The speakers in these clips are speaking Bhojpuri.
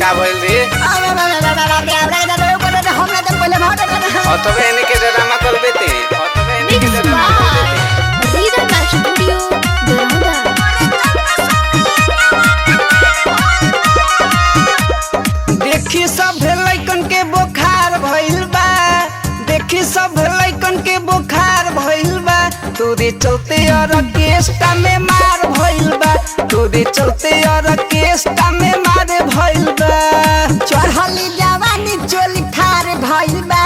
का भइल रे? अतबे एने के ड्रामा करबे ते, अतबे एने के Mixed drama करबे ते। by Rhythm Studio, Doroda. देखी सब लइकन के बुखार भइल बा, देखी सब लइकन के बुखार भइल बा, तोरे चलते ऑर्केस्ट्रा में मार भइल बा, तोरे चलते ऑर्केस्ट्रा में मार भइल बा। चढ़ली जवानी चोली ठार भइल बा,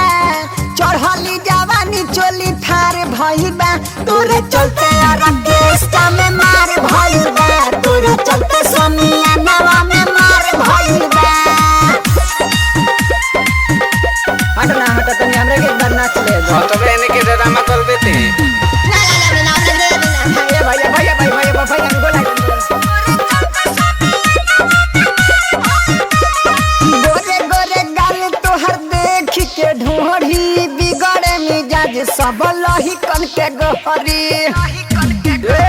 चढ़ली जवानी चोली ठार भइल बा, तोरे चलते ऑर्केस्ट्रा में मार भइल बा, तोरे चलते समियानावा में मार भइल बा। हट ना हट, तनी हमरे के एक बार नाच ले दो। अतबे एने के ड्रामा करबे ते। ए भैया भैया भैया भैया भैया गोला। गोरे गोरे गाल तोहर देख के ढोढ़ी बिगड़े मिजाज सब लही कन के गोहरी। ए,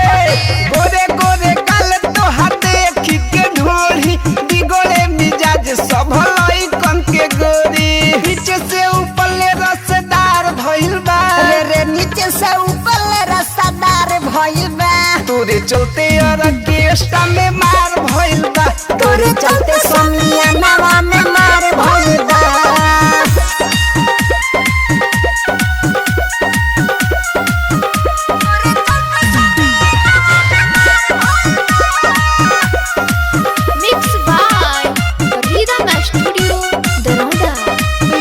गोरे गोरे गाल तोहर देख के ढोली बिगड़े मिजाज सब लइकन के गोरी, नीचे से ऊपर ले रसदार भइल बा, रे रे नीचे से ऊपर ले रसादार भइल बा, तोरे चलते ऑर्केस्ट्रा में मार भइल बा, तोरे चलते समियानावा में मार भइल बा। Mixed by Rhythm Studio, Doroda.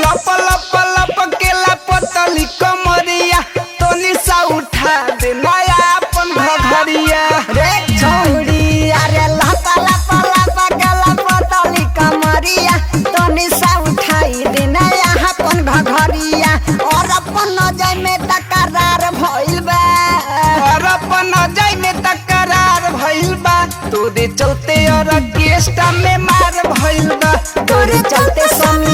लप लप लप के लपतली कमरिया तोनी सा उठा दे नया अपन घघरिया। रे छौड़ी अरे लपा लपा लपा के लपतली कमरिया तनी सा उठाई देना यहाँ अपन घघरिया, और अपन नजर में तकरार भइल बा, और अपन अजय में तकरार भइल बा, तोरे चलते ऑर्केस्ट्रा में मार भइल बा, तोरे चलते समियानावा